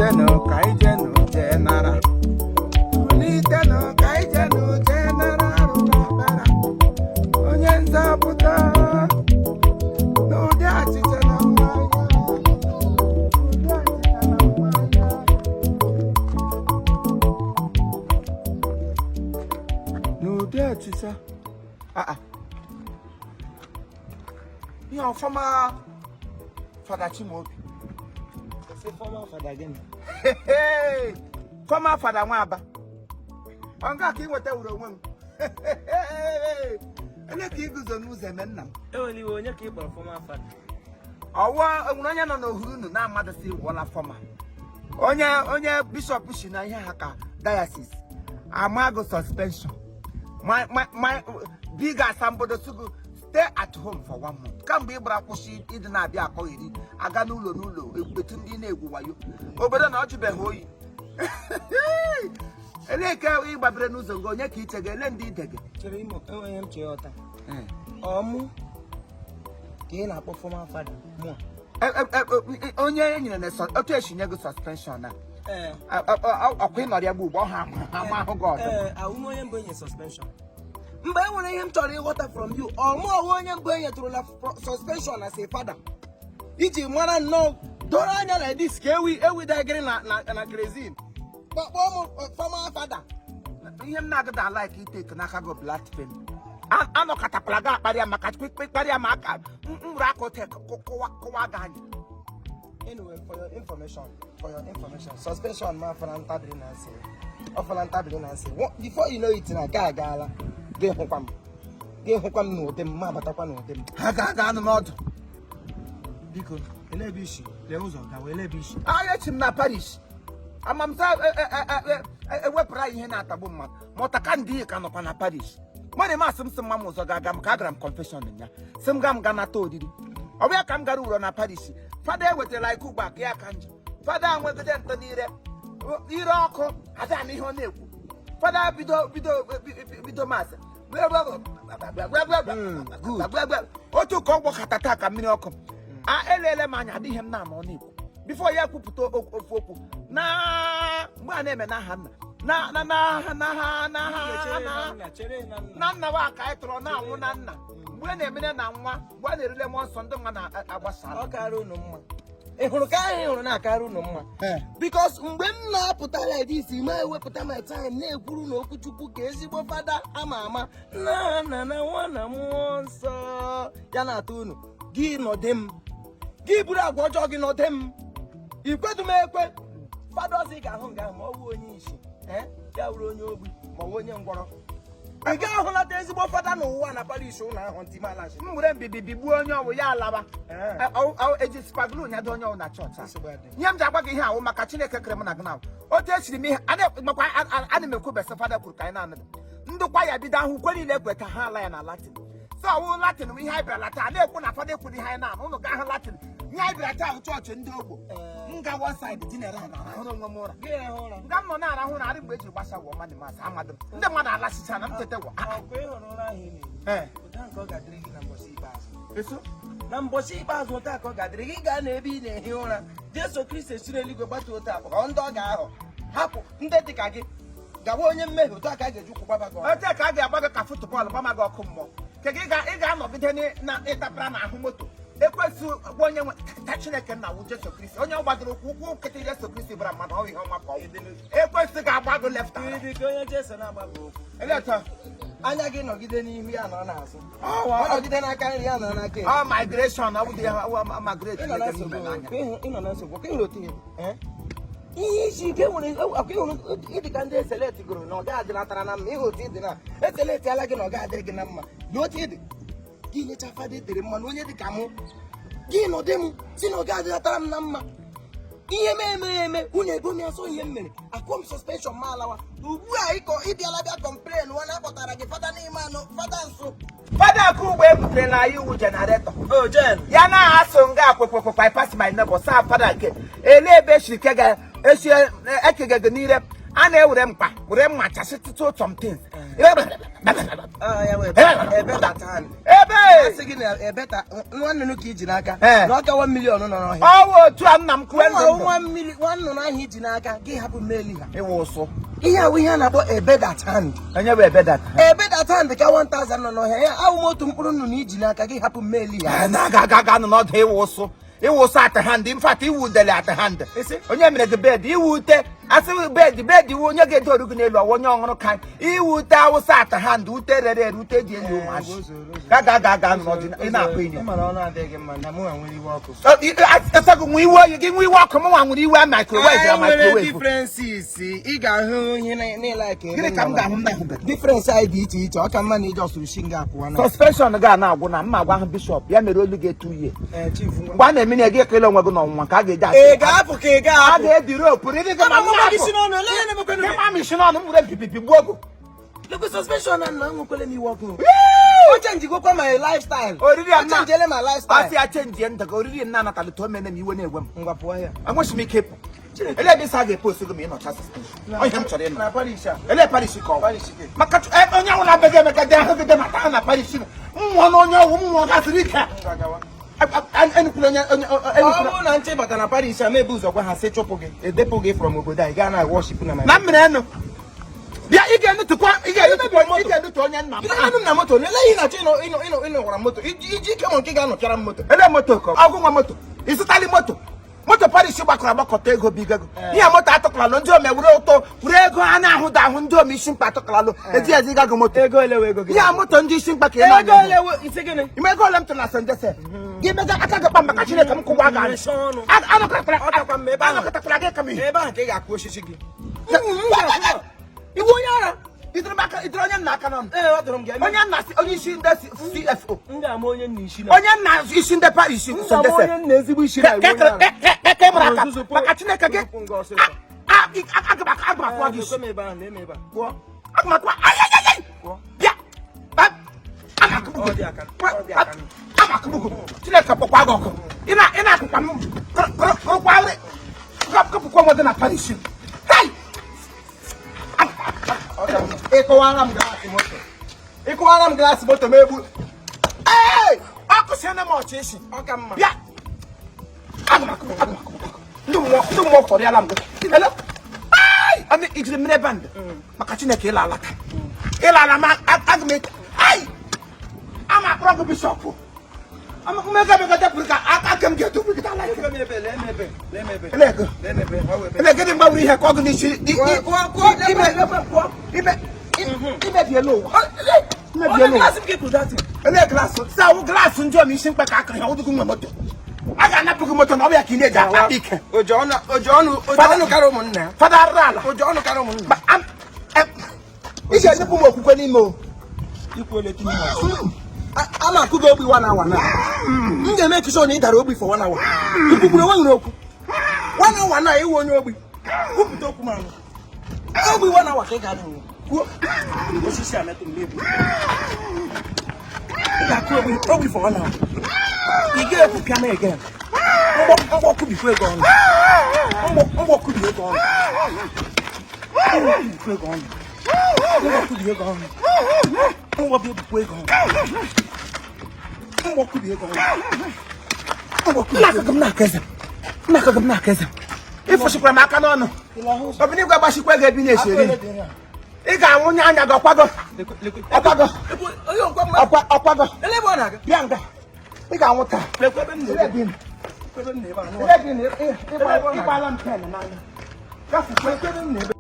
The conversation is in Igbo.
Kulitenụ ka anyị jenụ jee nara. Kulitenụ ka anyị jenụ jee nara arụ n'ọbara. Onye nzọpụta n'ụdị achịcha na mmanya. Ụdị achịcha na mmanya. N'ụdị achịcha. Ah, ah. Ihe ọfọma Fada Chimaobi. Former fada gịnị? Former Fada Nwaba. Ọ nga ka ị nweta wuru onwe m. Ele ka iguzo n'ụzọ eme nna m. Ewela iwe, onye ka ị kpọrọ former fada? Ọwụwa enwere onye nọ n'ohuru unu na mmadụ si wụọla former. Onye onye bishọp si na ihe ha ka diocese amago suspension. My big asambodo sugu stay at home for one month. Kamgbe ị gbara kwụsị ịdị na-abịa akọgheri aga n'ụlọ n'ụlọ etu ndị na-egwu wayo obodo na ọ jụbeghị oyi. Elee ka ị gbabere n'ụzọ nga onye ka iche gị ele ndị ide gị? Chere imo, enweghị m chee ọta. Ọ mụ ka ị na-akpọ former fada mụ? Onye e nyere na otu esi nye gị suspension na Ee. ọkwa ịnọrọ ya gbu ugbo ọha ama ahụ gị ọdụ. Ee, awụ m onye mbụ enye suspension. Mgbe e nwere ihe m chọrọ ịghọta from you, ọ mụ ọwụ onye mbụ enyetụrụla suspension as a fada? Iji mara nnọọ doro anya like this ka ewi ewi dagịrị na kerosene. Kpọọ m former fada. Ihe m na-agụda like iteke n'aka gị blasphemy. Anọkọtakwala gị akparịa maka kparịa ma aka m were aka ote kụwa kụwa gị anya. Anyway, for your information, suspension ma fọla ntabiri na nsị. Ọ fọla ntabiri na nsị. Before you know it, na nke agaala. Gị hụkwa m. Gị hụkwa m n'ụdị m, ma abatakwa n'ụdị m. Ha ga-aga anụ n'ọdụ. Biko, elee ebe isi? Lee ụzọ gawa, elee ebe isi? Ahịa echi m na parish amamsa ewepụrụ anyị ihe na-atagbu mmadụ ma ọtaka ndị ka nọkwa na parish. Mmadụ masị m sị mma m ụzọ ga-aga m ka agara m confession ya sị m gaa m ga nata oriri. Ọ bụ ya ka m gara uro na parish. Fada ewetara ike ugbu a ka ya ka njọ. Fada nwegide ntọ n'ire ire ọkụ ada na ihe ọ na-ekwu. Fada bido bido bido mass otu ka ọ gwọkọta taa ka mmiri ọkụ a elele m anya adịghị m na-anọ ọ na-ekwu before ya ekwupụta ofu okwu na mgbe a na-eme n'aha nna na na na na ha na ha na Chere na nna. Na nna wa ka anyị tọrọ na-anwụ na nna mgbe a na-emere na nwa mgbe a na-erule mmụọ nsọ ndị nwa na-agbasa. Ọ kara unu mma. Ị hụrụ ka ahụ ị hụrụ na-akara unu mma. Because mgbe m na-apụta like this, ma ewepụta my time na-ekwuru na okwuchukwu ka ezigbo fada ama ama na na na nwa na mmụọ nsọ ya na-atọ unu. Gị nọdị m, gị buru agwa ọjọọ gị nọdị m, ikwedu m ekwe. Fada ọzọ ị ga-ahụ nga ahụ ma ọ wụ onye isi, eh, ya wụrụ onye ogbi ma ọ wụ onye ngwọrọ. Ị ga-ahụlata ezigbo fada n'ụwa na parish ụlọ ahụ ntị malachi. M were mbibi bigbuo onye ọwụ ya alaba. Eji super glue nyado onye ọwụ na chọọchị a. Nsogbu adịghị. Ihe m ji agwa gị ihe awụ maka Chineke kere m na gị na otu esiri m ihe makwa ana m ekwu bese fada kwuru ka anyị na-anụ ndụkwa ya bido ahụ ukwe niile ekwe ka ha ala ya na Latin so ọwụ Latin bụ ihe anyị bịara taa na-ekwu na fada ekwuru ihe anyị na-anụ. Ụnụ gaa hụ Latin ihe anyị bịara taa hụ chọọchị ndị ogbo. M ga one side dinere ala rahụrụ onwe m ụra. Gị rahụ ụra. Nga m nọ na-arahụ ụra arị mgbe eji gbasa wọ mmadụ masị amadụ m ndị mmadụ alasịcha na m tete wọ. Ọkwa ị hụrụ ụra ahụ ị na-ehi? Ee. Ụta nke ọ ga-adịrị gị na mbọchị ikpeazụ. Eso. Na mbọchị ikpeazụ, ụta ka ọ ga-adịrị gị. Ị gaa n'ebe ị na-ehi ụra, Jesu Kristi esi n'eluigwe gbatuo otu akpọ họọ ndị ọ ga-ahọ, hapụ ndị dị ka gị gawa onye mmehie. Otu a ka a ga-eji ụkwụ gbaba gị ọkụ. Otu a ka a ga-agba gị ka football gbama gị ọkụ mmụọ nke gị ị ga-anọgide na ịtapara n'ahụ moto ekwesị gwa onye nwe ta Chineke nna wụ Jesu Kristi onye ọ gbadoro ụkwụ ụkwụ nkịtị. Jesu Kristi bara mmadụ ọ ihe ọma ka ọ wụ. Ekwesị ga-agba gị left and right. Ịdị ka onye Jesu na-agba gị okwu. Elee otu a? Anya gị nọgide n'ihu ya nọ n'azụ. Ọ ọ nọgide n'aka nri ya nọ n'aka ekpe. Ọ migration ọ bụ dị ya migrate. Ị nọ na nsogbu. Ị nọ na nsogbu ka ịhụrụ otu ihe, eh? Ihe isi ike nwere akwa ịhụrụ ịdị ka ndị eseleti gụrụ na ọ ga-adịlatara na mma. Ịhụ otu ịdị na eseleti ala gị na ọ ga-adịrị gị na mma na otu ịdị gị lecha fada etere mmanụ onye dị ka mụ gị nọdị m si na ọ ga-adịlatara m na mma. Ihe m eme eme unu ebo m ya sọ ihe m mere akụọ m suspension ma alawa. Ugbu a ịkọ ịbịala bịa complain nwa na akpọtara gị fada n'ime anụ fada nso. Fada akụ ugbo ebuterela anyị iwu generator. O jen. Ya na-asụ nga kwekwekwe I pass my neighbor saa fada nke ele ebe esiri ke ga esi ekegege n'ire a na-ewere mkpa were mma chasịtụtụ some things. Ah, ya wee a bird at hand. Ebe Asị gị na a better nwa nnụnụ ka iji n'aka Eh. na ọka 1 million nọ n'ọhịa. Ọwụ otu a nna m kwue ndụ Nwa ndụ. nwa mmiri nwa nnụnụ ahụ iji n'aka gị hapụ mmeli ha. Ịwụ ụsụ. Ihe awụ ihe a na-akpọ a bird at hand. Onye bụ a bird at hand? A bird at hand ka 1000 nọ n'ọhịa ya awụ m otu mkpụrụ nnụnụ iji n'aka gị hapụ mmeli ha. Na-aga aga aga nọ n'ọdụ ịwụ ụsụ. Ịwụ ụsụ at hand. In fact, iwu udele at hand. Onye mere gị bed iwu ute asị bed bed iwu onye ga-edoru gị n'elu ọwa onye ọhụrụ ka iwu ute awụsa at hand ute rere ere ute ji elu ụmụazị. Ga ga ga ga nọ n'ọdụ ị na-akpọ enyo. Ị mara ọnụ adịghị mma na mụ nwere iwe ọkụ. Ịsọgụ nwe iwe oyi gị nwe iwe ọkụ m nwa nwere iwe microwave na Anyị nwere microwave. differences ị ga-ahụ ihe niile ka Gịnị ka m ga-ahụ m na-ahụbeghị? Difference anyị dị iche iche ọ ka mma na iji ọsụrụ shi nga apụwa na Suspension ga na-agwụ na mma agwa ahụ bishọp ya mere olu ga-etu ihe. Eh, chief ngwa. Mgbe a na-eme na gị ekele onwe gị n'ọnwụnwa ka a ga-eji asị. Ị ga-apụ ka ị A ga-apụ. ga-ebi rope riri gị ma Ama m m gị na-apụ. si n'ọnụ, olee ihe na-emekwanụ Gị gị? ma m isi n'ọnụ m were mpipipi gbuo gị. Lekwe suspension na nna enwekwele m iwe ọkụ. O chenjigokwa my lifestyle. Oriri a O chenjele my lifestyle. Asị ya chenjie ndụ gị oriri nna anatalị tụọ mene m iwe na-ewe m. Ngwa pụọ ya. Enweghị m ike ịpụ. Elee ebe isi a ga-epost gị ma ị nọcha suspension? Ọ ihe m chọrọ ịnụ. Na parish a. Elee parish ka ọ bụ? Parish gị. Maka onye ahụ na-abịaghị emeka dị ahụ gị dị mata na parish mmụọ na onye ọwụ mmụọ gasịrị ike. Ngwa gawa. Enukwula onye onye Ọ enukwula. bụrụ na nche bata na parish a ma ebu ụzọ gwa ha sị chụpụ gị edepụ gị from obodo a ị gaa na worship na my Na mmiri enu. Bịa ị ga-enutukwa ị ga-enutukwa ị ga-enutu onye nna m. Bido anụ m na moto lelee ihe na-achọ ịnọ ịnọ ịnọ ịnọwara moto iji iji ike ma nke ga-anọchara m moto. Ele moto ka ọgwụ nwa moto ị zụtali moto moto parish gbakọrọ agbakọta ego bigago ihe moto atụkalalụ ndị ome were ụtọ were ego a na-ahụ da ahụ ndị ome isi mkpa atụkalalụ eji ezi gago moto Ego ole wee ego gị? ihe moto ndị isi mkpa ka ị na Ego ole wee isi gịnị? ime ego ole m tụrụ na St. Joseph gị mega aka gị kpa maka Chineke m kụwa gị Mmechi ọnụ. Ọ kakwa mma ebe ahụ. anọkọtakwara gị ka m ihe Ebe ahụ ka ị ga-akụ osisi gị. Iwu onye ara. idoro m aka idoro onye nna aka n'ọnụ Ee, ọ dụrụ m gị. onye nna si onye isi ndị CFO M ga-ama onye nna isi na. onye nna isi ndị parish M St. ga-ama Joseph onye nna ezigbo isi na iwu onye ara. keke mụrụ aka Nzuzu maka Chineke gị nzupụ nga ọsịsọ. aga m akụwa gị isi Ee, lekwe m ebe ahụ, lee m ebe a. Kụọ. aga m akụwa ayayayay Kụọ. bịa aga m akụgbu Ọ dị aka, ọ dị aka. aga m akụgbu Chineke kpọkwa gị ọkụ ị na-akụkwa m kụrụkwa kụpụkwa onwe gị na parish Hey! Ọ ka mma. Ị kụwara m glaasị moto. Ị kụwara m glaasị moto m egbu. Ee! Ọkụ si ene m ọchị isi Ọ ka mma. bịa aga m akụgbu aga m akụgbu ndị mmụọ fọrịala m gị ele ai ami ijiri mmiri band maka Chineke ịla alaka ịla ala ma aga m ete ai ama akpọrọ gị bishọpụ mmega emega depụrụ ka aka m ga-edobe gị ala Lekwe m ebe, lee m ebe, lee m ebe. ele ego Lee m ebe, ọ wụ ebe. ele gịnị mgbanwere ihe ka ọ gị n'isi Kụọ, kụọ, kụọ, lekwe, lekwe, kụọ. ime imebiela ụwa Onye imebiela ụwa glaasị m ka ị kụrụ datị. ele glaasị sa awụ glaasị ndị ọma isi mkpa ka akụrụ ha ụdụgụ nwe moto a ga-anapụ gị moto na ọ bụ ya ka ị na-eji akpa ike. Oji ọnụ oji ọnụ oji ọnụ kara ụmụnna ya. Fada arụrụ ala. Oji ọnụ kara ụmụnna. Ma ị ga-enyepụ m okwukwe n'ime o. Ikwuole too much. A na-akụ gị ogbi one hour na. M ga-eme sure na ị dara ogbi for one hour. Ikwukwuru onwe nwere okwu. One hour na iwu onye ogbi. Kwupụta okwu m anụ. Ogbi one hour ka ị ga-ada nwụ. Kwuo. Osisi a metụ m n'ebu. Ị ga-akụ ogbi ogbi for one hour. Ị ga-ekwu pịa m again. Mgbọ mgbọ kubikwa ego ọnụ. Mgbọ mgbọ kubi ego ọnụ. Mgbọ kubikwa ego ọnụ. Mgbọ kubi ego ọnụ. Mgbọ bịa bukwa ego ọnụ. Mgbọ kubi ego ọnụ. Mgbọ kubi ego Nna akụkụ m na-aka eze m. Nna akụkụ m na-aka eze m. Ịfụchikwara m aka n'ọnụ. Obinigwe agbachikwa gị ebe ị na-esi eri. Ị ga-anwụnye anya gị ọkwago. Ọkwago. Onye nkwa mmadụ. Ọkwa ọkwago. Ele ebe ọ na-aga. Bịa nga. Ị ga-anwụ taa. Lekwa ebe m Ele na-ebe. ebe ị nọ. Lekwa ebe m na-ebe anụ. Ele ebe ị nọ. Ịgbala m pen n'anya. Gafukwa. Lekwa ebe m na-ebe.